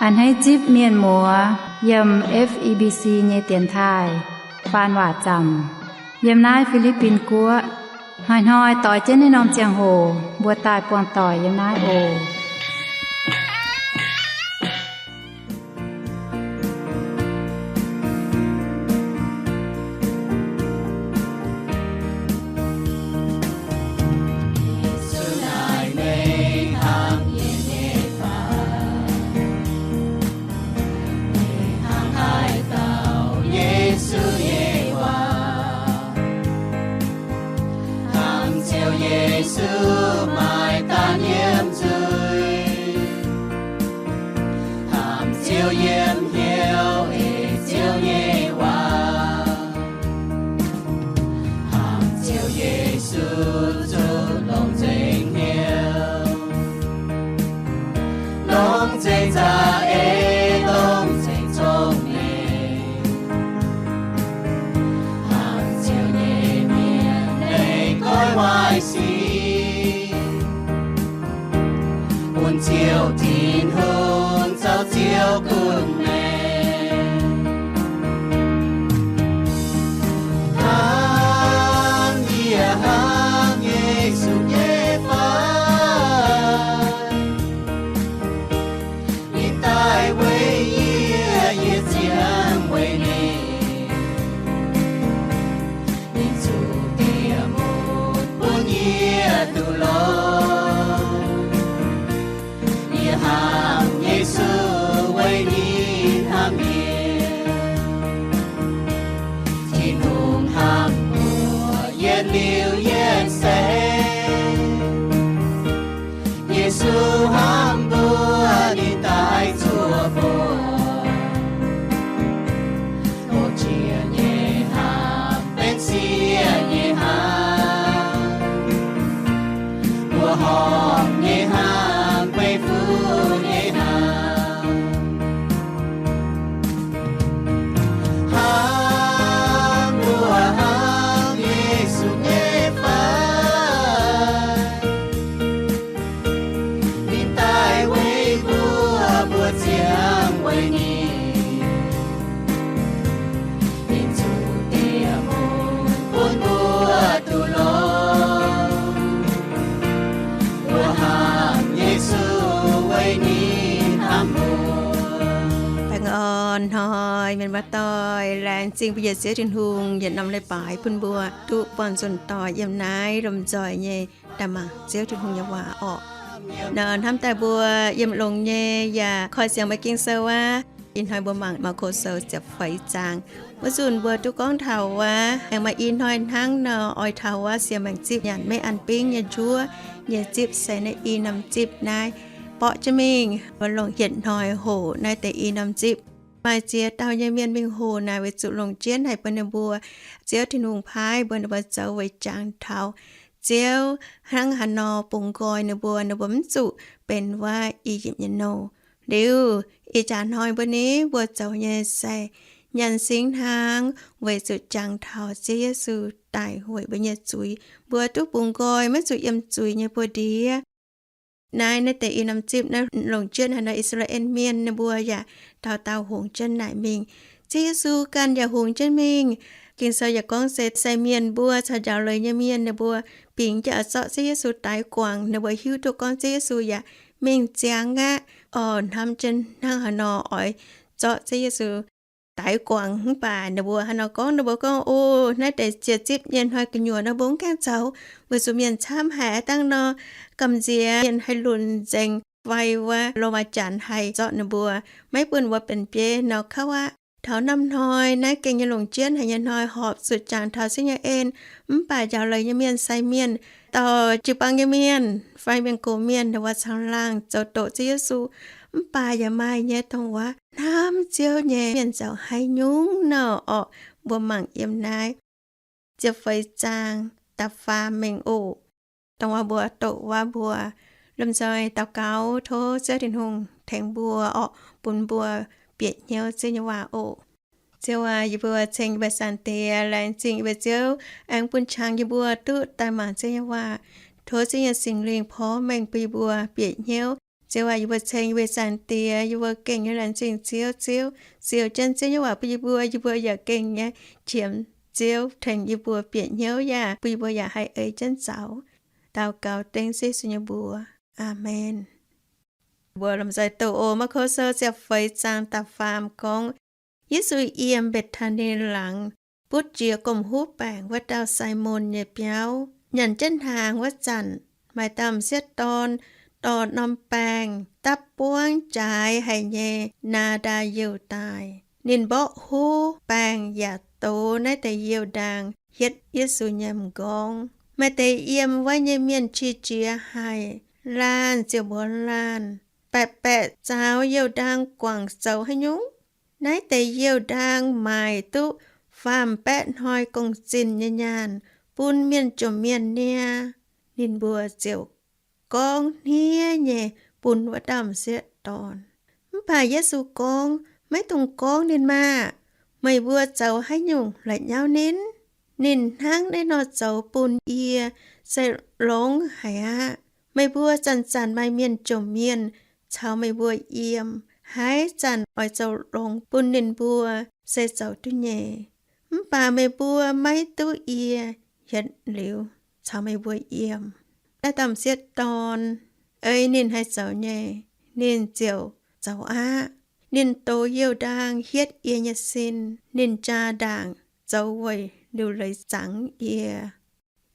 A'hneiv zipv mienh muoz yiem F E B C nyei dienx taaih faan waac zaamc yiem naaiv Fi^li^bin Guoqv. Hnoi-hnoi doix jienv naaiv norm ziangh hoc mbuo daaih buangh doic yiem naaiv oc. Hnamv Ziouv Yesu maaih daan yiem nzuih. Hnamv Ziouv yiem hnyouv ei Ziouv nyei waac. Hnamv Ziouv Yesu zuqc longc nzengc hnyouv, longc nzengc za'eix, longc nzengc cong-mengh. Hnamv Ziouv nyei mienh leiz goiv waaic sic, bun Ziouv Tin-Hungh zoux Ziouv gunv maengc. Hnamv yie hnamv Yesu nyei fai? Ninh daaih weic yie, yie ziangh weic ninh. Ninh zuqc dieh mun bun yie duqv longx. Yie hnamv Yesu weic ninh hnamv yie. Tin-Hungh hnamv mbuo yietc liuz yietc seix. Yesu hnamv mbuo, ninh daaih zuoqc mbuo. Tov jiex nyei hnamv benx sieqv nyei hnamv. Mbuo horpc nyei hnamv benx fuqv nyei hnamv. Hnamv mbuo hnamv Yesu nyei fai? Ninh daaih weic mbuo, mbuo ziangh weic ninh. Ninh zuqc dieh mun bun mbuo duqv longx. Mbuo hnamv Yesu weic ninh hnamv mbuo. Baengh orn hnoi mienh muoz-doic, laengz zingh mbuo nyei Ziouv Tin-Hungh yietc norm leiz-baaix bun mbuo duqv buangh nzuonx doic yiem naaiv lomh nzoih nyei daaih mangc Ziouv Tin-Hungh nyei waac orqc. Nor hnamv daaih mbuo yiem longx nyei yaac koi sienx maaih Ging-Sou aqv. Ih hnoi mbuo mangc Maako Sou ziepc feix zaang. Wuov nzunc mbuo duqv gorngv taux wuov, aengx maaih i hnoi hnangv nor oix taux wuov sienx maengc zipv nyanc maiv an bingv nyei njuov nyei zipv se naaiv i norm zipv naaiv. Borqv jienv mingh, mbuo longc hietc hnoi hoqc naaiv deix i norm zipv. Maaih ziex dauh nyei mienh mingh hoqc naaic weic zuqc longc jienv haic bun ninh mbuo. Ziouv Tin-Hungh paaiv mbuo ninh mbuo zoux weic jangx taux Ziouv hnangv haaix nor bungx nqoi ninh mbuo, ninh mbuo mv zuqc benx wuov I^yipv nyei nouh. Liuz ih jaax hnoi mbuo ni mbuo zoux nyei se nyanc singx hnaangx weic zuqc jangx taux Ziouv Yesu daic weic mbuo nyei zuiz, mbuo duqv bungx nqoi maiv zuqc yiem zuiz nyei buoz-ndiev. Naaiv, naaiv deix i norm zipv naaiv longc jienv haaix nor I^saa^laa^en Mienh ninh mbuo yaac dauh dauh hungx jienv naaic mingh. Ziouv Yesu ganh yaac hungx jienv mingh. Ging-Sou yaac gorngv se sai mienh mbuo caux njaaux leiz nyei mienh ninh mbuo bingx jienv oix zorqv Ziouv Yesu daix guangc. Ninh mbuo hiuv duqv gorngv Ziouv Yesu yaac mingh ziangx aqv, oix hnamv jienv hnangv haaix nor oix zorqv Ziouv Yesu daix guangc. Mv baac ninh mbuo haaix nor gorngv, ninh mbuo gorngv, O, naaiv deix ziec zipv nyei hnoi gu'nyuoz nor mbuo mv gaengh zoux, weic zuqc mienh camv haic. Dangh nor gamh nziex mienh haih lunc nzengc fai wuov Lomaa Janx haih zorqv ninh mbuo, maiv bun mbuo benx biei nor kouv aqv. Taux norm hnoi naaiv gengh nyei longc jienv haic nyei hnoi horpc zuqc jangx taux Ziouv nyei en. Mv baac njaaux leiz nyei mienh, sai mienh, dorh jiu-baang nyei mienh fai mienh gox mienh, ninh mbuo caangh laangh zoux doqc Ziouv Yesu. Mv baac yaac maaih nyei dongh wuov hnamv Ziouv nyei mienh zoux haaix nyungc nor orqc. Mbuo mangc yiem naaiv ziepc feix zaang da'faam mengh oc. Dongh wuov mbuo doqc wuov mbuo lomh nzoih daux gaux tov Ziouv Tin-Hungh tengx mbuo orqc, bun mbuo bieqc hnyouv Ziouv nyei waac oc. Ziouv aac, yie mbuo ceng yie mbuo Zaangc Diex, laengz zingh yie mbuo Ziouv aengx bun qangx yie mbuo duqv daaih mangc Ziouv nyei waac. Tov Ziouv nyei Singx Lingh porv mengh bun yie mbuo bieqc hnyouv Ziouv aac, yie mbuo ceng yie mbuo Zaangc Diex, yie mbuo gengh nyei laengz zingh Ziouv. Ziouv ziouc jienv Ziouv nyei waac bun yie mbuo, yie mbuo yaac gengh nyei qiemx Ziouv tengx yie mbuo bieqc hnyouv, yaac bun yie mbuo yaac haih ei jienv zaux. Daux gaux dengv Yesu nyei mbuox. Aamen. Mbuo lomh nzoih doqc oc. Maako Sou ziepc feix zaang da'faam gorngv, Yesu yiem Mbetc^taa^ni Laangz, butv jiex gomh huv baengc wuov dauh Simon nyei biauv. Nyanc jienv hnaangx wuov zanc, maaih dauh m'sieqv dorn dorh norm baengh dapv buangv jaaix haic nyei naa ndaa youh daaih. Ninh mborqv huv baengh yaac dox naaiv deix youh ndaang hietv Yesu nyei m'nqorngv. Maaih deix yiem wuov nyei mienh qiex jiez haic, laanh ziouc mbuox laanh, Baeqc baeqc zaux youh ndaang guangc zoux haaix nyungc? Naaiv deix youh ndaang maaic duqv faam-baeqv hnoi gong-zinh nyei nyaanh bun mienh jomc mienh niaa. Ninh mbuo ziouc gorngv hniev nyei bun wuov dauh m'sieqv dorn. Mv baac Yesu gorngv, Maiv dungx gorngv ninh maah! Meih mbuo zoux haaix nyungc la'nyauv ninh? Ninh hnangv naaiv nor zoux bun yie se longx haic aqv. Meih mbuo zanc-zanc maaih mienh jomc mienh caux meih mbuo yiem, haaix zanc oix zoux longx bun ninh mbuo se zoux duqv nyei. Mv baac meih mbuo maiv duqv yie yietc liuz caux meih mbuo yiem. Naaiv dauh m'sieqv dorn ei ninh haih zoux nyei, ninh ziouc zoux aqv. Ninh dox youh ndaang hietv yie nyei sin. Ninh jaa-ndaangc zoux weic liuc leiz zangx yie.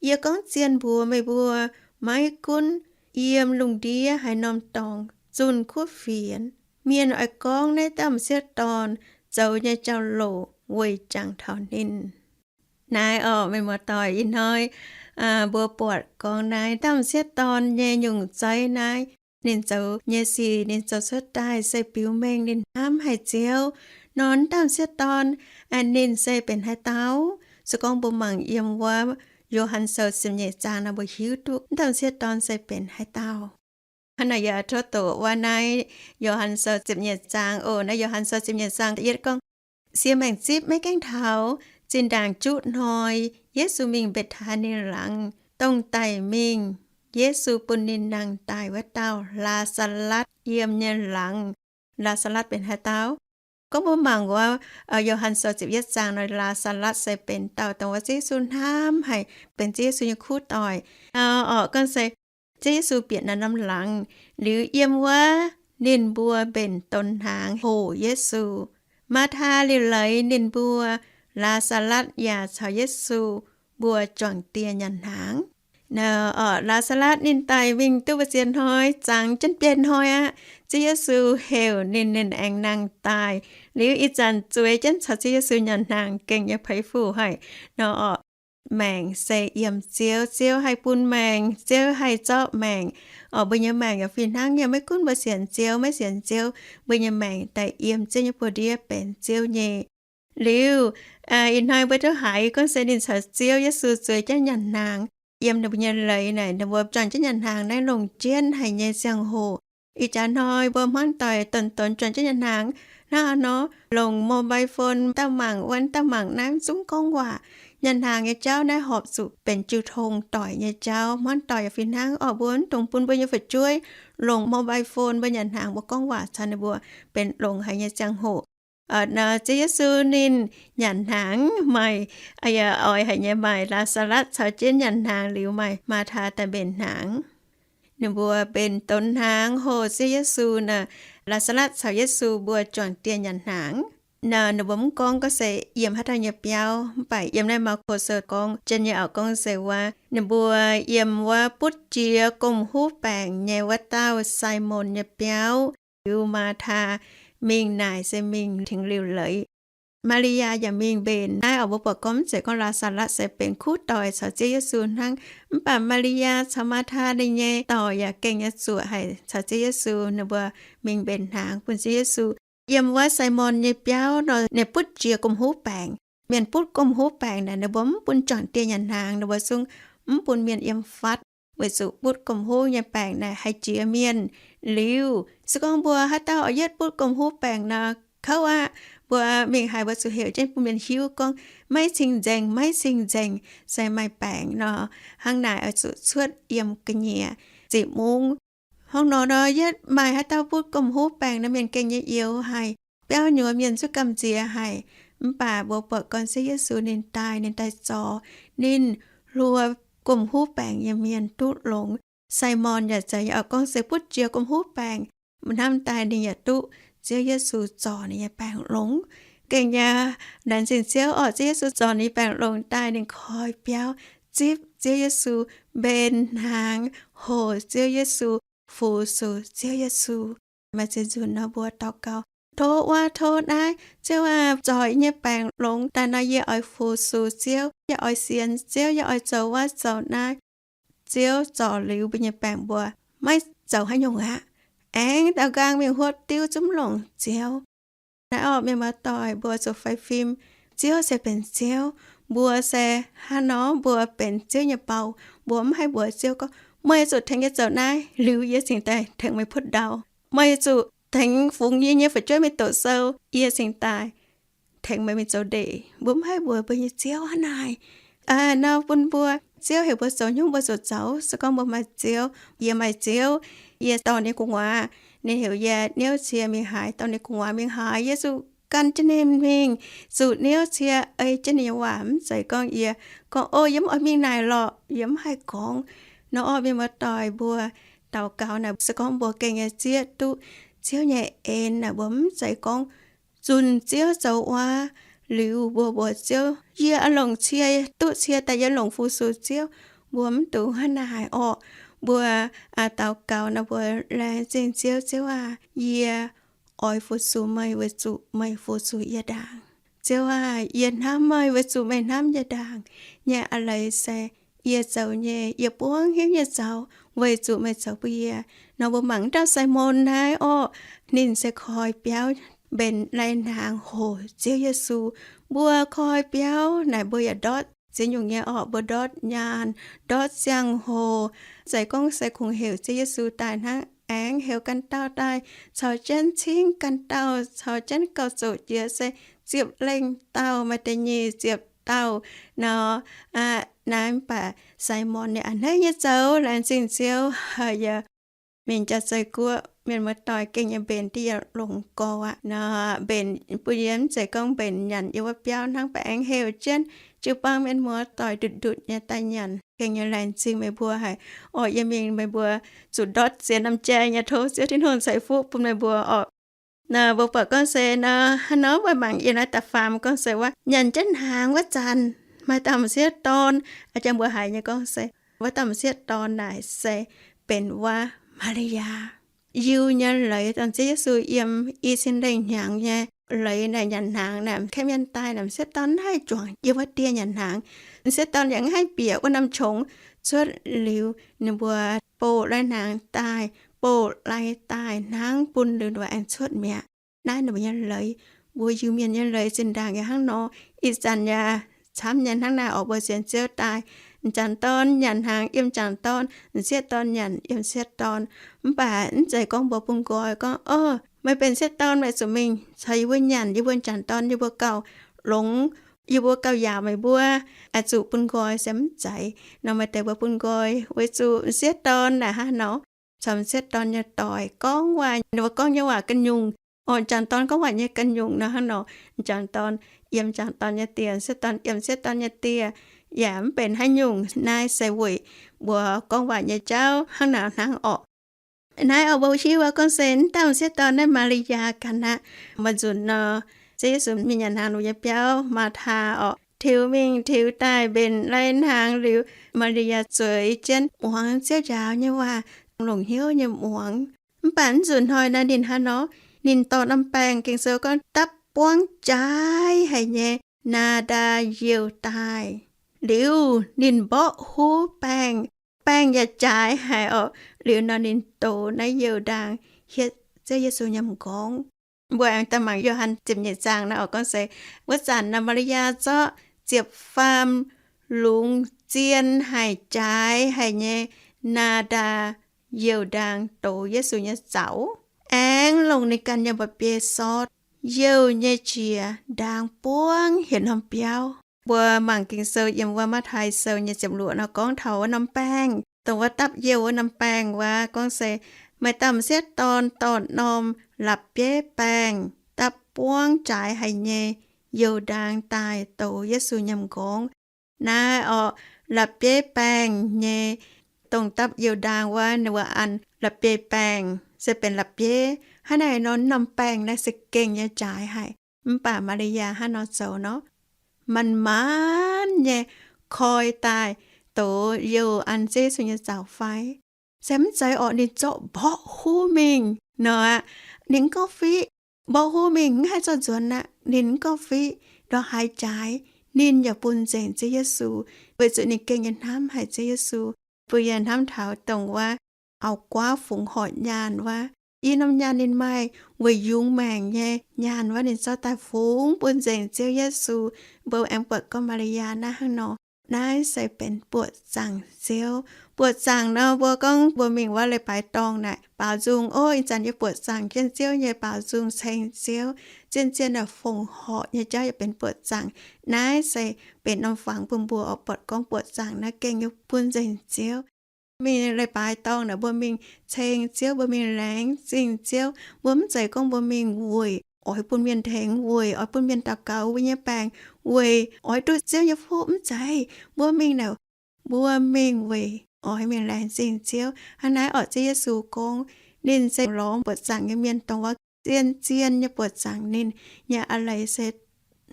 Yie gorngv zien mbuox meih mbuo, maiv gunv yiem lungh ndiev haaix norm dorngx, zunh kuv fienx, mienh oix gorngv naaiv dauh m'sieqv dorn zoux nyei jauv-louc weic jangx taux ninh. Naaiv orqc, meih muoz-doic, ih hnoi mbuo buatc gorngv naaiv dauh m'sieqv dorn nyei nyungc zeiv naaiv, ninh zoux nyei sic, ninh zoux cuotv daaih se biux mengh ninh hnamv haic Ziouv. Nor dauh m'sieqv dorn ninh se benx haaix dauh? Se gorngv mbuo mangc yiem wuov Yo^han Sou ziepc nyeic zaang nor, mbuo hiuv duqv dauh m'sieqv dorn se benx haaix dauh. Hnangv naaic yie tov doqc wuov naaiv Yo^han Sou ziepc nyeic zaang oc. Naaiv Yo^han Sou ziepc nyeic zaang da'yietv gorngv, Siex maengc zipv maiv gaengh taux, zinh ndaangc juqv hnoi, Yesu mingh Mbetc^taa^ni Laangz, dongh daic mingh Yesu bun ninh nangh daaih wuov dauh Laa^saa^latv yiem nyei laangz. Laa^saa^latv benx haaix dauh? Gorngv mbuo mangc wuov Yo^han Sou ziepc yietv zaang nor, Laa^saa^latv se benx dauh dongh wuov Ziouv Yesu hnamv haic, benx Ziouv Yesu nyei kuv doic. Orqc, gorngv se Ziouv Yesu bieqc naaiv norm laangz liuz, yiem wuov ninh mbuo mbenc donx hnaangx hoc Yesu. Maa^taa liuc leiz ninh mbuo, Laa^saa^latv yaac caux Yesu mbuo juangc dieh nyanc hnaangx. Orqc, Laa^saa^latv ninh daic mingh duqv mbu'ziex hnoi, zangx jienv biei hnoi aqv. Ziouv Yesu heuc ninh, ninh aengx nangh daaih. Liuz ih zanc zueiz jienv caux Ziouv Yesu nyanc hnaangx, gengh nyei peix fuc haic. Nor orqc, maengc se yiem Ziouv, Ziouv haih bun maengc, Ziouv haih zorqv maengc. Orqc, mbuo nyei maengc yaac fih hnangv nyei, maiv gunv mbuo sienx Ziouv maiv sienx Ziouv, mbuo nyei maengc daaih yiem Ziouv nyei buoz-ndiev benx Ziouv nyei. Liuz ih hnoi mbuo duqv haiz gorngv se ninh caux Ziouv Yesu zueiz jienv nyanc hnaangx. Yiem ninh mbuo nyei leiz naaic, ninh mbuo juangc jienv nyanc hnaangx naaiv longc jienv haic nyei ziangh hoc. Ih jaax hnoi mbuo hmuangv doic donx-donx juangc jienv nyanc hnaangx hnangv haaix nor, longc mobile phone, dauh mangc wuov, dauh mangc naaiv, zungv gorngv waac. Nyanc hnaangx nyei jauv naaiv horpc zuqc benx jiu tong doic nyei jauv. Hmuangv doic yaac fih hnangv orqc, mbuo mv dungx bun mbuo nyei fu'jueiv longc mobile phone mbuo nyanc hnaangx, mbuo gorngv waac caux ninh mbuo benx longx haic nyei ziangh hoc. Nor Ziouv Yesu ninh nyanc hnaangx, maaih, yaac oix haic nyei, maaih Laa^saa^latv caux jienv nyanc hnaangx, liuz maaih Maa^taa daaih mbenc hnaangx. Ninh mbuo mbenc donx hnaangx hoc Ziouv Yesu nor, Laa^saa^latv caux Yesu mbuo juangc dieh nyanc hnaangx. Nor ninh mbuo mv gorngv gorngv se yiem haaix dauh nyei biauv, mv baac yiem naaiv Maako Sou gorngv jienv nyei orqc, gorngv se wuov ninh mbuo yiem wuov butv jiex gomh huv baengc nyei wuov dauh Simon nyei biauv. Liuz Maa^taa mingh naaic se mingh tengx liuc leiz. Maa^li^yaa yaac mingh mbenc naaiv orqc. Mbuo buatc gorngv mv zeiz gorngv Laa^saa^latv se benx kuv doic caux Ziouv Yesu hnangv, mv baac Maa^li^yaa caux Maa^taa ninh nyei dorc yaac gengh nyei zuoqc haic caux Ziouv Yesu. Ninh mbuo mingh mbenc hnaangx bun Ziouv Yesu. Yiem wuov Simon nyei biauv nor, ninh butv jiex gomh huv baengc. Mienh butv gomh huv baengc naaic, ninh mbuo mv bun juangc dieh nyanc hnaangx, ninh mbuo zungv mv bun mienh yiem fatv, weic zuqc butv gomh huv nyei baengc naaic haih jiex mienh. Liuz se gorngv mbuo haaix dauh oix yietv butv gomh huv baengc nor, kouv aqv. Mbuo mingh haaix mbuo zuqc heuc jienv bun mienh hiuv gorngv maiv cing-nzengc, maiv cing-nzengc, se maaih baengc nor. Hnangv naaic oix zuqc cuotv yiem ga'nyiec ziqc mungv. Hnangv nor nor, yietv maaih haaix dauh butv gomh huv baengc nor, mienh gengh nyei youx haic, biauv nyuoz mienh zuqc gamh nziex haic. Mv baac mbuo buatc gorn Ziouv Yesu ninh daaih, ninh daaih zorc, ninh hluo gomh huv baengc nyei mienh duqv longx. Simon yaac zeiz oix gorngv se butv jiex gomh huv baengc, hnamv daaih ninh yaac duqv Ziouv Yesu zorc ninh nyei baengc longx. Gengh nyei laengz zingh Ziouv orqc, Ziouv Yesu zorc ninh baengc longx daaih, ninh koi biauv zipv Ziouv Yesu, mbenc hnaangx hoc Ziouv Yesu, fu-sux Ziouv Yesu. Maaih ziex nzunc nor mbuo daux gaux, tov wuov tov naaiv, Ziouv aah, zorc yie nyei baengc longx daaih nor, yie oix fu-sux Ziouv, yie oix sienx Ziouv, yie oix zoux wuov zoux naaiv. Ziouv zorc liuz mbuo nyei baengc mbuo maiv zoux haaix nyungc aqv. Aengx daaux nqaang mingh huotv diuv zungv longc Ziouv. Naaiv orqc, mienh muoz-doic, mbuo zuqc faix fim. Ziouv se benx Ziouv, mbuo se hnangv nor, mbuo benx Ziouv nyei bou. Mbuo mv haih mbuox Ziouv gorngv, meih zuqc tengx yie zoux naaiv liuz yie cingx daaih tengx meih puotv ndau. Meih zuqc tengx fungx yie nyei fu'jueiv mingh doqc sou, yie cingx daaih tengx meih mingh zoux ndeic. Mbuo mv haih mbuox mbuo nyei Ziouv hnangv naaic. Nor bun mbuo, Ziouv heuc mbuo zoux nyungc mbuo zuqc zoux. Se gorngv mbuo maaih Ziouv, yie maaih Ziouv, yie dorh ninh gu'nguaaz, ninh heuc yie niouv cie mingh haaix, dorh ninh gu'nguaaz mingh haaix, yie zuqc gan jienv ninh mingh, zuqc niouv cie ei jienv ninh nyei waac. Mv zeiz gorngv yie gorngv, o, yie mv oix mingh naaic lorqc, yie mv haih gorngv. Nor orqc, mienh muoz-doic, mbuo daux gaux naaic, se gorngv mbuo gengh nyei zieqv duqv Ziouv nyei en naaic, mbuo mv zeiz gorngv zunc Ziouv zoux wuov liuz mbuo mbuox Ziouv, yie oix longc cie, duqv cie daaih yie longc fu-sux Ziouv. Mbuo mv dungx hnangv naaic orqc. Mbuo daux gaux nor mbuo laengz zingh Ziouv, Ziouv aah, yie oix fu-sux meih weic zuqc meih fu-sux yie ndaangc. Ziouv aah, yie hnamv meih weic zuqc meih hnamv yie ndaangc. Nyei a'leiz se yie zoux nyei, yie buangv hnyouv nyei zoux weic zuqc meih zoux bun yie. Nor mbuo mangc dauh Simon naaiv orqc, ninh se koi biauv mbenc lai-hnaangx hoc Ziouv Yesu. Mbuo koi biauv naaic mbuo yaac ndortv ziex nyungc nyei orqc. Mbuo ndortv nyaanh, ndortv ziangh hoc, zeiz gorngv se kungx heuc Ziouv Yesu daaih hnangv, aengx heuc ganh dauh daaih caux jienv cingv ganh dauh, caux jienv gauh zoqc jiex se ziepc lengh dauh, maaih deix nyic ziepc dauh nor. Naaiv mv baac Simon ninh a'hneiv nyei zoux, laengz zingh Ziouv, haiz yaac mingh Jaav-Zei Guoqv, mienh muoz-doic, gengh nyei mbenc diuh yaac longx gorx aqv nor. Mbenc bun yie mv zeiz gorngv mbenc nyanc yiem wuov biauv hnangv, mv baac aengx heuc jienv jiu-baang mienh muoz-doic ndutc-ndutc nyei daaih nyanc. Gengh nyei laengz zingh meih mbuo haic orqc. Yie mingh meih mbuo zuqc ndortv ziex norm jai nyei, tov Ziouv Tin-Hungh ceix fuqv bun meih mbuo orqc. Nor mbuo buatc gorngv se nor, hnangv nor mbuo mangc yiem naaiv da'faam gorngv se wuov nyanc jienv hnaangx wuov zanc, maaih dauh m'sieqv dorn, a'jang mbuo haiz nyei gorngv se wuov dauh m'sieqv dorn naaic se benx wuov Maa^li^yaa. Yiu nyei leiz, dongh Ziouv Yesu yiem i cin lengh hnyangx nyei leiz naaic nyanc hnaangx naaic, kaeqv mienh daaih naaic m'sieqv dorn mv haih juangc yiem wuov dieh nyanc hnaangx. M'sieqv dorn yaac mv haih bieqc wuov norm qongx. Cuotv liuz ninh mbuo boh lai-hnaangx daaih, boh lai daaih hnangv bun liuz ninh mbuo aengx cuotv mi'aqv. Naaiv ninh mbuo nyei leiz. Mbuo Iu-Mienh nyei leiz zinh ndaangc yaac hnangv nor. Ih zanc yaac camv nyei hnangv naaiv orqc. Mbuo sienx Ziouv daaih, m'jangc dorn nyanc hnaangx yiem m'jangc dorn, m'sieqv dorn nyanc yiem m'sieqv dorn. Mv baac mv zeiz gorngv mbuo bun nqoi gorngv, o, meih benx m'sieqv dorn meih zuqc mingh caux yie mbuo nyanc, yie mbuo m'jangc dorn yie mbuo gauh longx, yie mbuo gauh yaauc meih mbuo, oix zuqc bun nqoi se mv zeiz. Nor maaih deix mbuo bun nqoi weic zuqc m'sieqv dorn naaic hnangv nor, caux m'sieqv dorn nyei doic gorngv waac, ninh mbuo gorngv nyei waac ganh nyungc. Orqc, m'jangc dorn gorngv waac nyei ganh nyungc nor hnangv nor, m'jangc dorn yiem m'jangc dorn nyei dieh, m'sieqv dorn yiem m'sieqv dorn nyei dieh, yaac mv benx haaix nyungc. Naaiv se weic mbuo gorngv waac nyei jauv hnangv naaic hnangv orqc. Naaiv orqc, mbuo hiuv gorngv se mv dauh m'sieqv dorn naaiv Maa^li^yaa ganh aqv. Maaih nzunc nor, Ziouv Yesu mingh nyanc hnaangx lungh nyei biauv, Maa^taa orqc, tiux mingh tiux daaih mbenc lai-hnaangx liuz, Maa^li^yaa zueiz jienv muangx Ziouv njaaux nyei waac, longc hnyouv nyei muangx. Mv baac mv nzunc hnoi naaiv ninh hnangv nor, ninh dorh norm baengh, Ging-Sou gorngv dapv buangv jaaix haic nyei, naa ndaa youh daaih. Liuz ninh mborqv huv baengh, baengh yaac jaaix haic orqc. Liuz nor ninh dox naaiv youh ndaang hietv Ziouv Yesu nyei m'nqorngv. Mbuo aengx daaih mangc Yo^han ziepc nyeic zaang naaiv orqc, gorngv se wuov zanc naaiv Maa^li^yaa zorqv ziepc faam lungz zien haic, jaaix haic nyei naa ndaa youh ndaang dox Yesu nyei zaux, aengx longc ninh ganh nyei mba'biei sortv youh nyei jiex ndaang buangv yietc norm biauv. Mbuo mangc Ging-Sou yiem wuov Matv^tai Sou nyei ziepc luoqc nor gorngv taux wuov norm baengh, dongh wuov dapv youh wuov norm baengh wuov, gorngv se Maaih dauh m'sieqv dorn dorh norm la'bieiv baengh dapv buangv jaaix haic nyei youh ndaang daaih doux Yesu nyiemc nqorngv. Naaiv orqc, la'bieiv baengh nyei, dongh dapv youh ndaang wuov, ninh mbuo an la'bieiv baengh, se benx la'bieiv. Hnangv naaiv nor, norm baengh naaiv se gengh nyei jaaix haic. Mv baac Maa^li^yaa hnangv nor zoux nor, manc-manc nyei koi daaih doux youh an Ziouv Yesu nyei zaux fai? Se mv zeiz orqc, ninh zorqv mborqv huv mingh nor aqv. Ninh mv gorngv fiqv, mborqv huv mingh, mv haih zorqv nzuonx aqv. Ninh mv gorngv fiqv, ndortv haaix jaaix ninh yaac bun nzengc Ziouv Yesu, weic zuqc ninh gengh nyei hnamv haic Ziouv Yesu. Mbuo yaac hnamv taux dongh wuov auv-guaav fungx horc nyaanh wuov, i norm nyaanh ninh maaih weic yungz maengc nyei nyaanh wuov, ninh zorqv daaih fungx bun nzengc Ziouv Yesu. Mbuo aengx buatc gorngv Maa^li^yaa naaiv hnangv nor. Naaiv se benx buoqc zaangc Ziouv. Buoqc zaangc nor, mbuo gorngv mbuo mingh wuov leiz-baaix dorngh naaic, baaux nzung, ov, ih zanc yie buoqc zaangc jienv Ziouv nyei, baaux nzung ceng Ziouv. Zien-zien naaic fongc horc nyei jauv yaac benx buoqc zaangc. Naaiv se benx norm fangx bun mbuo oix buatc gorngv buoqc zaangc naaiv gengh nyei bun nzengc Ziouv. Mingh leiz-baaix dorngh naaic, mbuo mingh ceng Ziouv, mbuo mingh laengz zingh Ziouv. Mbuo mv zeiz gorngv mbuo mingh weic oix bun mienh tengx, weic oix bun mienh daux gaux mbuo nyei baengc, weic oix duqv Ziouv nyei fuqv, mv zeiz. Mbuo mingh naaic, mbuo mingh weic oix mingh laengz zingh Ziouv. Hnangv naaiv orqc, Ziouv Yesu gorngv ninh se lorz buoqc zaangc nyei mienh, dongh wuov zien-zien nyei buoqc zaangc ninh nyei a'leiz se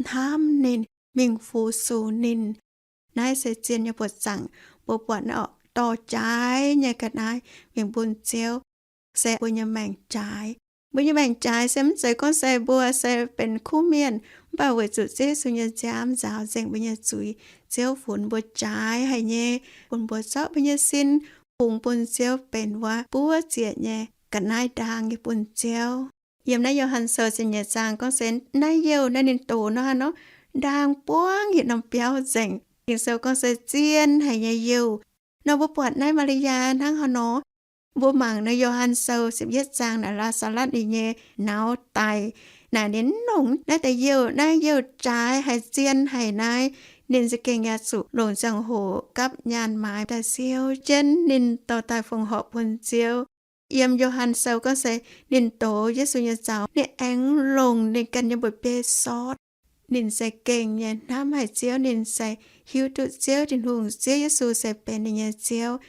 hnamv ninh, mingh fu-sux ninh. Naaiv se zien nyei buoqc zaangc. Mbuo buatc naaiv orqc, dorh jaaix nyei ga'naaiv mingh bun Ziouv, se mbuo nyei maengc jaaix. Mbuo nyei maengc jaaix se mv zeiz gorngv se mbuo se benx kuv mienh, mv baac weic zuqc Ziouv Yesu nyei nziaamv nzaaux nzengc mbuo nyei zuiz, Ziouv funx mbuo jaaix haic nyei, bun mbuo zorqv mbuo nyei sin fungx bun Ziouv benx wuov buov zieqc nyei ga'naaiv ndaang nyei bun Ziouv. Yiem naaiv Yo^han Sou ziepc nyeic zaang gorngv se naaiv youh naaiv ninh doz nor, hnangv nor ndaang buangv yietc norm biauv nzengc. Ging-Sou gorngv se zien haic nyei youh. Nor mbuo buatc naaiv Maa^li^yaa hnangv haaix nor? Mbuo mangc naaiv Yo^han Sou ziepc yietv zaang naaic, Laa^saa^latv ninh nyei nauz daic naaic, ninh mv longc naaiv deix youh. Naaiv youh jaaix haic, zien haic naaiv. Ninh za'gengh yaac zuqc longc ziangh hoc gapv nyaanh maaiz daaih siou jienv ninh dorh daaih fongc horc bun Ziouv. Yiem Yo^han Sou gorngv se ninh doz Yesu nyei zaux, ninh aengx longc ninh ganh nyei mba'biei sortv. Ninh se gengh nyei hnamv haic Ziouv. Ninh se hiuv duqv Ziouv Tin-Hungh, Ziouv Yesu se benx ninh nyei Ziouv.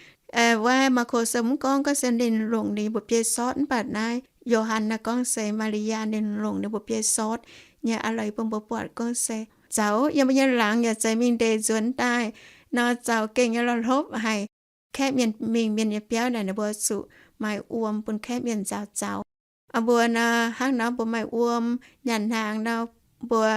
Wuov Maako Sou mv gorngv, gorngv se ninh longc ninh nyei mba'biei sortv. Mv baac naaiv Yo^han naaiv gorngv se Maa^li^yaa ninh longc ninh mba'biei sortv nyei a'leiz bun mbuo buatc gorngv se zaux yiem mbuo nyei laangz yaac zeiz mingh ndeic nzuonx daaih nor, zaux gengh nyei la'hlopv haic. Kaeqv mienh mingh mienh nyei biauv naaic, ninh mbuo zuqc maaih wuom bun kaeqv mienh nzaaux zaux. Mbuo nor hnangv nor, mbuo maaih wuom, nyanc hnaangx nor, mbuo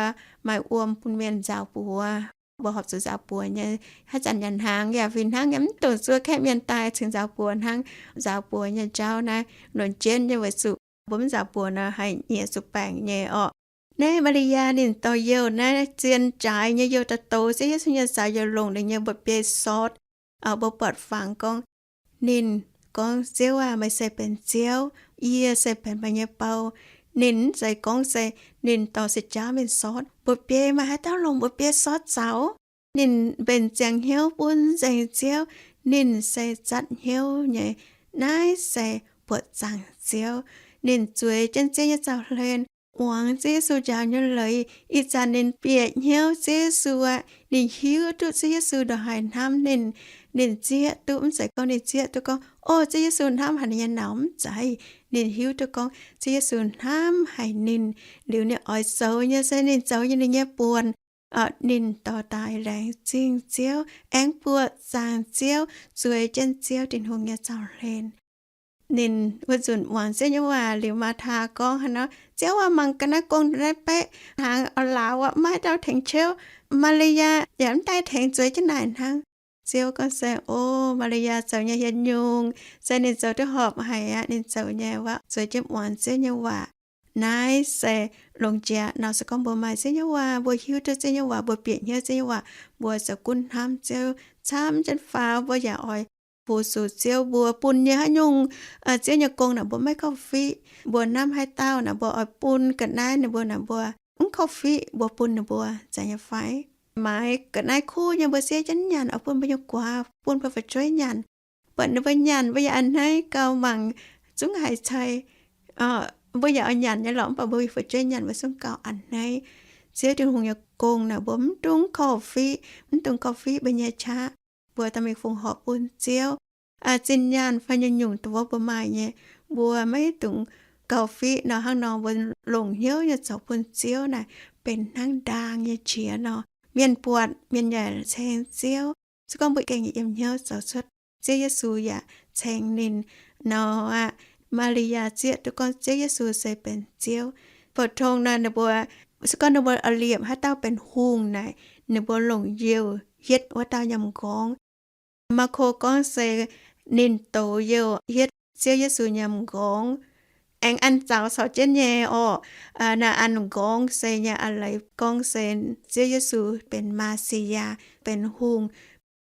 maaih wuom bun mienh nzaaux buoz. Mbuo horpc zuqc nzaaux buoz nyei. Haaix zanc nyanc hnaangx yaac fih hnangv nyei, mv dungx zuov kaeqv mienh daaih cingx nzaaux buoz hnangv. Nzaaux buoz nyei jauv naaiv lunx jienv nyei, weic zuqc mbuo mv nzaaux buoz nor haih nyiex zuqc baengc nyei orqc. Naaiv Maa^li^yaa ninh dorh youh naaiv zien jaaix nyei youh daaih douz Ziouv Yesu nyei zaux, yaac longc ninh nyei mba'biei sortv. Mbuo buatc fangx gorngv, ninh gorngv, Ziouv aah! Meih se benx Ziouv, yie se benx meih nyei bou. Ninh mv zeiz gorngv se ninh dorh se jaav mingh sortv mba'biei. Maaih haaix dauh longc mba'biei sortv zaux? Ninh mbenc ziangx hnyouv bun nzengc Ziouv. Ninh se zatv hnyouv nyei. Naaiv se buoqc zaangc Ziouv. Ninh zueiz jienv Ziouv nyei zaux-hlen, muangx Ziouv Yesu njaaux nyei leiz. Ih zanc ninh bieqc hnyouv Ziouv Yesu aqv. Ninh hiuv duqv Ziouv Yesu ndongc haaix hnamv ninh. Ninh zieqv duqv, mv zeiz gorngv ninh zieqv duqv gorngv, o, Ziouv Yesu hnamv haic ninh nyei nauz, mv zeiz. Ninh hiuv duqv gorngv Ziouv Yesu hnamv haic ninh, liuz ninh oix zoux nyei se ninh zoux nyei, ninh nyei buonc. Ninh dorh daaih laengz zingh Ziouv, aengx buoqc zaangc Ziouv, zueiz jienv Ziouv Tin-Hungh nyei zaux-hlen. Ninh wuov nzunc muangx Ziouv nyei waac liuz, Maa^taa gorngv haaix nor, Ziouv aah! Mangc ga'naaiv gong naaiv baeqv hnaangx oix lauz aqv, maiv dauh tengx ciouv. Maa^li^yaa yaac mv daaih tengx, zueiz jienv naaic hnangv. Ziouv gorngv se, o, Maa^li^yaa zoux nyei hien nyungc, se ninh zoux duqv horpc haic aqv. Ninh zoux nyei wuov, zueiz jienv muangx Ziouv nyei waac. Naaiv se longx jiex nor, se gorngv mbuo maaih Ziouv nyei waac, mbuo hiuv duqv Ziouv nyei waac, mbuo bieqc hnyouv Ziouv nyei waac, mbuo zoux gunv hnamv Ziouv camv jienv faaux, mbuo yaac oix fu-sux Ziouv. Mbuo bun nyei haaix nyungc Ziouv nyei gong naaic mbuo maiv kauv fiqv. Mbuo hnamv haaix dauh naaic mbuo oix bun ga'naaiv ninh mbuo naaic mbuo mv kauv fiqv, mbuo bun ninh mbuo, zeiz nyei fai? Maaiz ga'naaiv kuv nyei mbuo siev jienv nyanc, oix bun mbuo nyei guaax, bun mbuo fu'jueiv nyanc. Buatc ninh mbuo nyanc, mbuo yaac a'hneiv gauh mangc zungv haiz cai. Mbuo yaac oix nyanc nyei lorqc, mv baac mbuo mingh fu'jueiv nyanc mbuo zungv gauh a'hneiv. Ziouv Tin-Hungh nyei gong naaic mbuo mv dungx korv-fiqv, mv dungx korv-fiqv mbuo nyei qaqv. Mbuo dorh mingh fongc horc bun Ziouv. Zinh nyaanh fai nyungc-nyungc dongh wuov mbuo maaih nyei, mbuo maiv dungx korv-fiqv nor. Hnangv nor mbuo longc hnyouv nyei zoux bun Ziouv naaic benx hnangv ndaang nyei qiex nor. Mienh buatc, mienh yaac ceng Ziouv. Se gorngv mbuo gengh yiem hnyouv zoux cuotv, Ziouv Yesu yaac ceng ninh nor aqv. Maa^li^yaa zieqv duqv gorngv Ziouv Yesu se benx Ziouv. Pou-tong nor ninh mbuo, se gorngv ninh mbuo oix liepc haaix dauh benx hungh naaic, ninh mbuo longc youh hietv wuov dauh nyiemc m'nqorngv. Maako gorngv se ninh douz youh hietv Ziouv Yesu nyiemc m'nqorngv. Aengx an zaux caux jienv nyei orqc. Naaiv an m'nqorngv se nyei a'leiz gorngv se Ziouv Yesu benx Maa^si^yaa, benx hungh.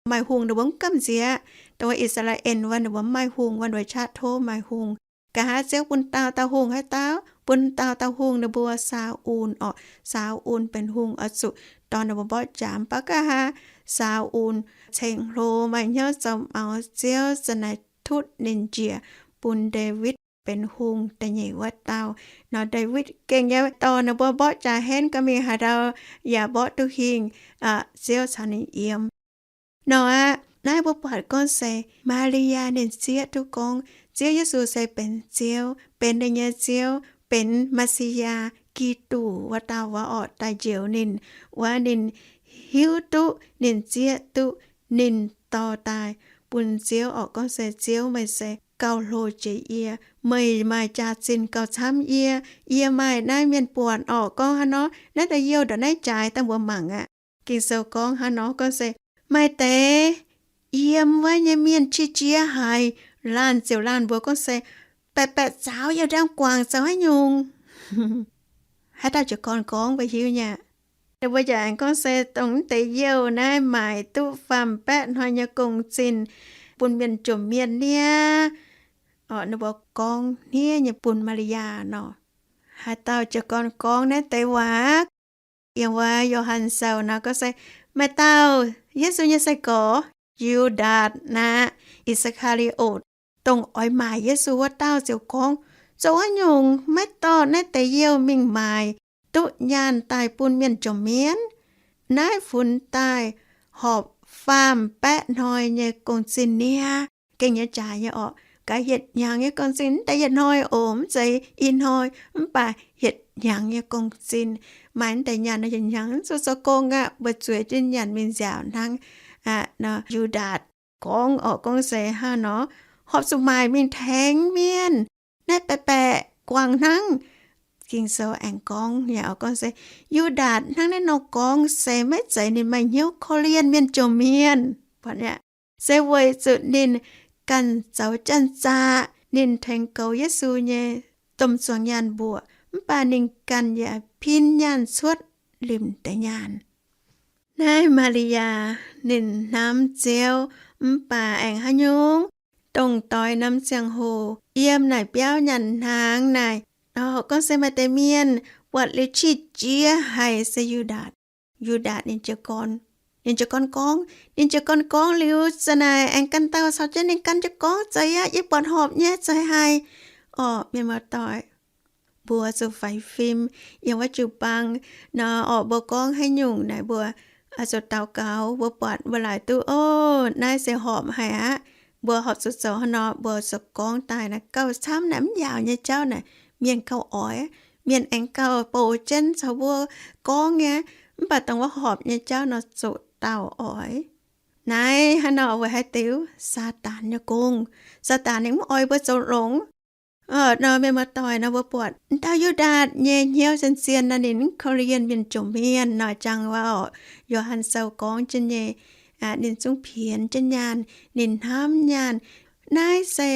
Maaih hungh ninh mbuo mv gamh nziex. Dongh wuov I^saa^laa^en wuov ninh mbuo mv maaih hungh, wuov ninh mbuo qaqv tov maaih hungh. Nqa'haav Ziouv bun dauh dauh hungh haaix dauh? Bun dauh dauh hungh ninh mbuo Saa^un orqc. Saa^un benx hungh oix zuqc dorh ninh mbuo mborqv jaax. Mv baac nqa'haav Saa^un ceng-hlo maaih hnyouv zoux maux Ziouv za'naaic tutv ninh njiec bun Ndaawitv benx hungh da'nyeic wuov dauh. Nor Ndaawitv gengh nyei dorh ninh mbuo mborqv jaax henv gauh mingh haaix ndau yaac mborqv duqv hingh, Ziouv caux ninh yiem. Nor aqv, naaiv mbuo buatc gorngv se Maa^li^yaa ninh zieqv duqv gorngv Ziouv Yesu se benx Ziouv, benx ninh nyei Ziouv, benx Maa^si^yaa, Giduc wuov dauh wuov orqc, daaih njoux ninh, wuov ninh hiuv duqv, ninh zieqv duqv, ninh dorh daaih bun Ziouv orqc. Gorngv se Ziouv, meih se gauh hlo jiex yie, meih maaih jaax-zinh gauh camv yie, yie maaih naaiv mienh buatc orqc. Gorngv hnangv nor, naaiv deix youh ndongc naaiv jaaix daaih mbuo mangc aqv. Ging-Sou gorngv hnangv nor, gorngv se maaih deix yiem wuov nyei mienh qiex jiez haic, laanh ziouc laanh mbuox gorngv se, baeqc baeqc zaux yiem ndaamv-guangc zoux haaix nyungc? Haaix dauh jiez gorn gorngv mbuo hiuv nyei aqv. Ninh mbuo yaac aengx gorngv se dongh mv deix youh naaiv maaic duqv faam-baeqv hnoi nyei gong-zinh bun mienh jomc mienh niaa. Orqc, ninh mbuo gorngv hniev nyei bun Maa^li^yaa nor. Haaix dauh jiez gorn gorngv naaiv deix waac? Yiem wuov Yo^han Sou nor gorngv se, maaih dauh Yesu nyei sai-gorx, Yu^ndaatc naaic, I^saa^kaa^li^otc, dongh oix maaic Yesu wuov dauh ziouc gorngv, zoux haaix nyungc maiv dorh naaiv deix youh mingh maaic duqv nyaanh daaih bun mienh jomc mienh? Naaiv funx daaih horpc faam-baeqv hnoi nyei gong-zinh niaa. Gengh nyei jaaix nyei orqc. Gaax hietc hnyangx nyei gong-zinh, mv deix yietc hnoi oc, mv zeiz i hnoi, mv baac hietc hnyangx nyei gong-zinh. Maaih mv deix nyaanh nor yietc hnyangx mv zuqc zoux gong aqv, mbuo zueiz jienv nyanc mingh nziaauc hnangv. Nor Yu^ndaatc gorngv orqc, gorngv se hnangv nor, horpc zuqc maaic mingh tengx mienh. Naaiv baeqc baeqc guangc hnangv. Ging-Sou aengx gorngv yaac gorngv se, Yu^ndaatc hnangv naaiv nor gorngv se maiv zeiz ninh maaih hnyouv korv-lienh mienh jomc mienh. Buatc aqv, se weic zuqc ninh ganh zoux janx-zaqc, ninh tengx goux Yesu nyei domh zuangx nyaanh mbuoqc, mv baac ninh ganh yaac pin nyaanh cuotv limc deix nyaanh. Naaiv Maa^li^yaa ninh hnamv Ziouv, mv baac aengx haaix nyungc, dongh doix norm ziangh hoc yiem naaic biauv nyanc hnaangx naaic, orqc, gorngv se maaih deix mienh buatc liuz qiex jiez haic se Yu^ndaatc. Yu^ndaatc ninh jiez gorn, ninh jiez gorn gorngv, ninh jiez gorn gorngv liuz za'naaic aengx ganh dauh caux jienv ninh gan jiez gorngv, Zeiz aqv, yie buatc horpc nyei, zeiz haic. Orqc, mienh muoz-doic, mbuo zuqc faix fim. Yiem wuov jiu bang nor, orqc, mbuo gorngv haaix nyungc naaic mbuo zuqc daux gaux, mbuo buatc mbuo laaic duqv, ov, naaiv se horpc haic aqv. Mbuo horpc zuqc zoux haaix nor, mbuo zuqc gorngv daaih naaic gauh camv naaic, mv yaauc nyei jauv naaic mienh gauh oix, mienh aengx gauh bouc jienv caux mbuo gorngv nyei. Mv baac dongh wuov horpc nyei jauv nor zuqc dauh oix. Naaiv hnangv nor weic haaix diuc? Saadaan nyei gong. Saadaan ninh mv oix mbuo zoux longx. Nor mienh muoz-doic, nor mbuo buatc dauh Yu^ndaatc nyei hnyouv zien-zien nor, ninh mv korv-lienh mienh jomc mienh nor, jangx wuov orqc, Yo^han Sou gorngv jienv nyei. Ninh zungv pienx jienv nyaanh, ninh hnamv nyaanh. Naaiv se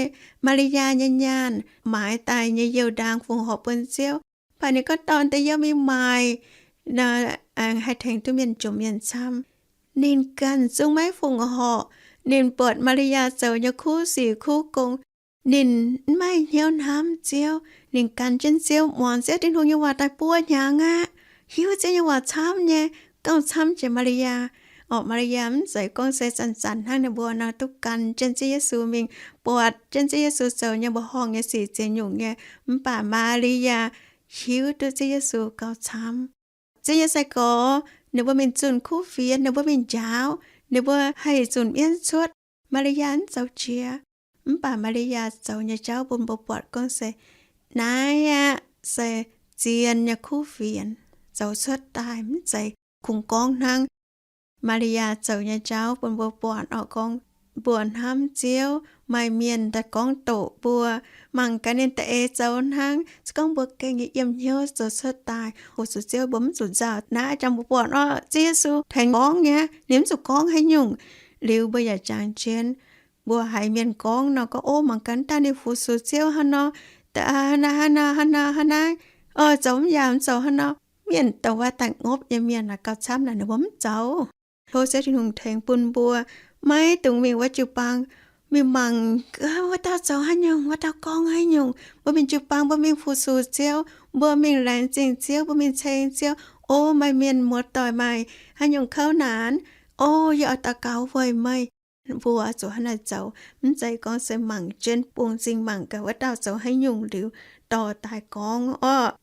Maa^li^yaa nyei nyaanh, maaiz daaih nyei youh ndaang fongc horc bun Ziouv. Mv baac ninh gorngv dorh deix youh mingh maaic, haih tengx duqv mienh jomc mienh camv. Ninh ganh zungv maiv fongc horc. Ninh buatc Maa^li^yaa zoux nyei kuv sic kuv gong, ninh maiv maaih hnyouv hnamv Ziouv. Ninh gan jienv Ziouv, muangx Ziouv Tin-Hungh nyei waac daaih buo hnyangx aqv, hiuv Ziouv nyei waac camv nyei, gauh camv jiex Maa^li^yaa. Orqc, Maa^li^yaa mv zeiz gorngv se zanc-zanc hnangv, ninh mbuo nor duqv gan jienv Ziouv Yesu mingh, buatc jienv Ziouv Yesu zoux nyei mbuoqc horngh nyei sic, ziex nyungc nyei. Mv baac Maa^li^yaa hiuv duqv Ziouv Yesu gauh camv. Ziouv nyei sai-gorx ninh mbuo mingh zunh kuv fienx, ninh mbuo mingh njaaux, ninh mbuo haih zunh mienv cuotv, Maa^li^yaa mv zoux jiex. Mv baac Maa^li^yaa zoux nyei jauv bun mbuo buatc gorngv se naaiv aqv se zien nyei kuv fienx zoux cuotv daaih, mv zeiz kungx gorngv hnangv. Maa^li^yaa zoux nyei jauv bun mbuo buatc orqc, gorngv mbuo hnamv Ziouv. Maaih mienh daaih gorngv doqc mbuo, mangc gaax ninh da'eix zoux hnangv. Se gorngv mbuo gengh nyei yiem hnyouv zoux cuotv daaih fu-sux Ziouv, mbuo mv zuqc nzauh. Naaiv jangx mbuo buatc orqc, Ziouv Yesu tengx gorngv nyei, ninh mv zuqc gorngv haaix nyungc. Liuz mbuo yaac jangx jienv, mbuo haiz mienh gorngv nor, gorngv, Ov, mangc gaax daaih ninh fu-sux Ziouv hnangv nor, hnangv naaiv, hnangv naaiv, hnangv naaiv, hnangv naaiv, oix zoux mv yaac mv zoux hnangv nor. Mienh dongh wuov daaih ngopv nyei mienh naaic gauh camv naaic, ninh mbuo mv zoux. Tov Ziouv Tin-Hungh tengx bun mbuo maiv dungx mingh wuov jiu-baang mingh mangc wuov dauh zoux haaix nyungc, wuov dauh gorngv haaix nyungc. Mbuo mingh jiu-baang, mbuo mingh fu-sux Ziouv, mbuo mingh laengz zingh Ziouv, mbuo mingh ceng Ziouv. Ov, meih mienh muoz-doic maaih haaix nyungc kouv naanc? Ov, yie oix daux gaux weic meih. Mbuo zuqc hnangv naaic zoux, mv zeiz gorngv se mangc jienv bungx nzingh mangc gaax wuov dauh zoux haaix nyungc liuz dorh daaih gorngv orqc.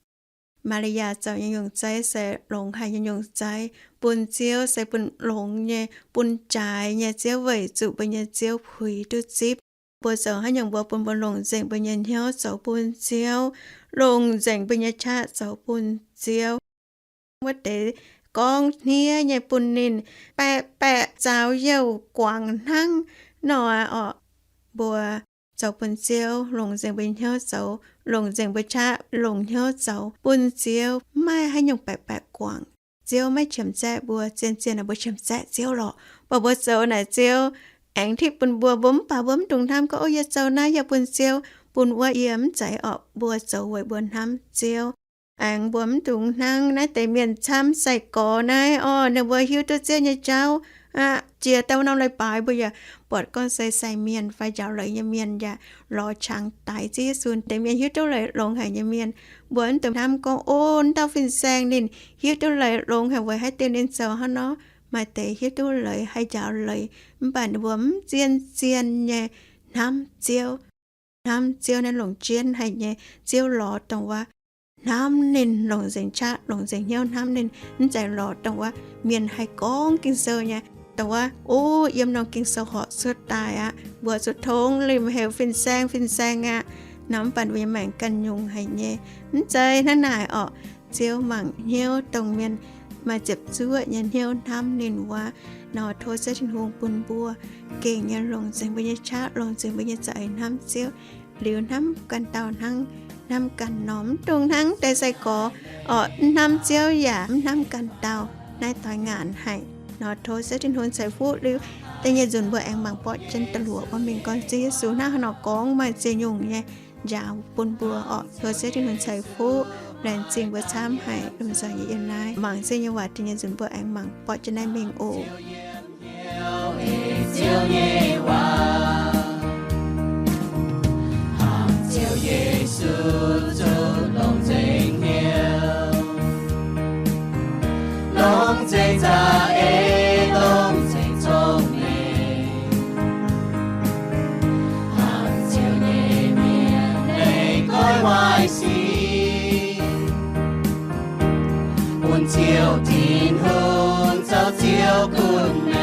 Maa^li^yaa zoux nyei nyungc zeiv se longx haic nyei nyungc zeiv bun Ziouv, se bun longx nyei, bun jaaix nyei Ziouv, weic zuqc mbuo nyei Ziouv puix duqv zipv. Mbuo zoux haaix nyungc mbuo bun mbuo longc nzengc mbuo nyei hnyouv zoux bun Ziouv, longc nzengc mbuo nyei qaqv zoux bun Ziouv. Wuov deix gorngv hniev nyei bun ninh baeqc baeqc zaux youh guangc hnangv nor orqc. Mbuo zoux bun Ziouv, longc nzengc mbuo nyei hnyouv zoux, longc nzengc mbuo qaqv, longc hnyouv zoux bun Ziouv, mv maaih haaix nyungc baeqc baeqc guangc. Ziouv maiv qiemx zaeqv mbuo, zien-zien naaic mbuo qiemx zaeqv Ziouv lorqc. Mv baac mbuo zoux naaic Ziouv aengx tipv bun mbuo, mbuo mv baac mbuo mv dungx hnamv gorngv, Ov, yie zoux naaiv yaac bun Ziouv, bun wuov yie, mv zeiz orqc. Mbuo zoux weic mbuo hnamv Ziouv. Aengx mbuo mv dungx hnangv naaiv deix mienh camv sai-gorx naaiv orqc, ninh mbuo hiuv duqv Ziouv nyei jauv aqv, jiex dauh norm leiz-baaix mbuo yaac buatc gorngv se sai mienh fai njaaux leiz nyei mienh yaac lorz qangx daix Ziouv Yesu. Deix mienh hiuv duqv leiz longx haic nyei mienh, mbuo mv dungx hnamv gorngv, Ov, wuov dauh fin-saeng ninh hiuv duqv leiz longx haic weic haaix diuc ninh zoux hnangv nor. Maaih deix hiuv duqv leiz haih njaaux leiz, mv baac ninh mbuo mv zien-zien nyei hnamv Ziouv. Hnamv Ziouv naaiv longc jienv haic nyei. Ziouv lorz dongh wuov hnamv ninh, longc nzengc qaqv, longc nzengc hnyouv hnamv ninh, mv zeiz lorz dongh wuov mienh haih gorngv Ging-Sou nyei. Dongh wuov, ov, yiem norm Ging-Sou horpc cuotv daaih aqv, mbuo zuqc tongx limh heuc fin-saeng, fin-saeng aqv. Nor mv baac mbuo nyei maengc ganh nyungc haic nyei. Mv zeiz hnangv naaic orqc. Ziouv mangc hnyouv dongh mienh maaih ziepc zuoqv nyei hnyouv hnamv ninh wuov. Nor tov Ziouv Tin-Hungh bun mbuo gengh nyei longc nzengc mbuo nyei qaqv, longc nzengc mbuo nyei za'eix hnamv Ziouv. Liuz hnamv ganh dauh hnangv hnamv ganh nor. Mv dungx hnangv deix sai-gorx orqc, mv hnamv Ziouv yaac mv hnamv ganh dauh. Naaiv doix ngaanc haic. Nor tov Ziouv Tin-Hungh ceix fuqv liuz, da'nyeic nzunc mbuo aengx mangc borqv jienv da'luoqc wuov mingh gorngv Ziouv Yesu hnangv haaix nor gorngv maaih ziex nyungc nyei njaaux bun mbuo orqc. Tov Ziouv Tin-Hungh ceix fuqv, laengz zingh mbuo camv haic lomh nzoih nyei yiem naaiv mangc Ziouv nyei waac. Da'nyeic nzunc mbuo aengx mangc borqv jienv naaiv mingh oc. Ziouv nyei waac, hnamv Ziouv Yesu zuqc longc nzengc hnyouv, longc nzengc za'eix, longc nzengc cong-mengh. Hnamv Ziouv nyei mienh leiz goiv waaic sic, bun Ziouv Tin-Hungh zoux Ziouv gunv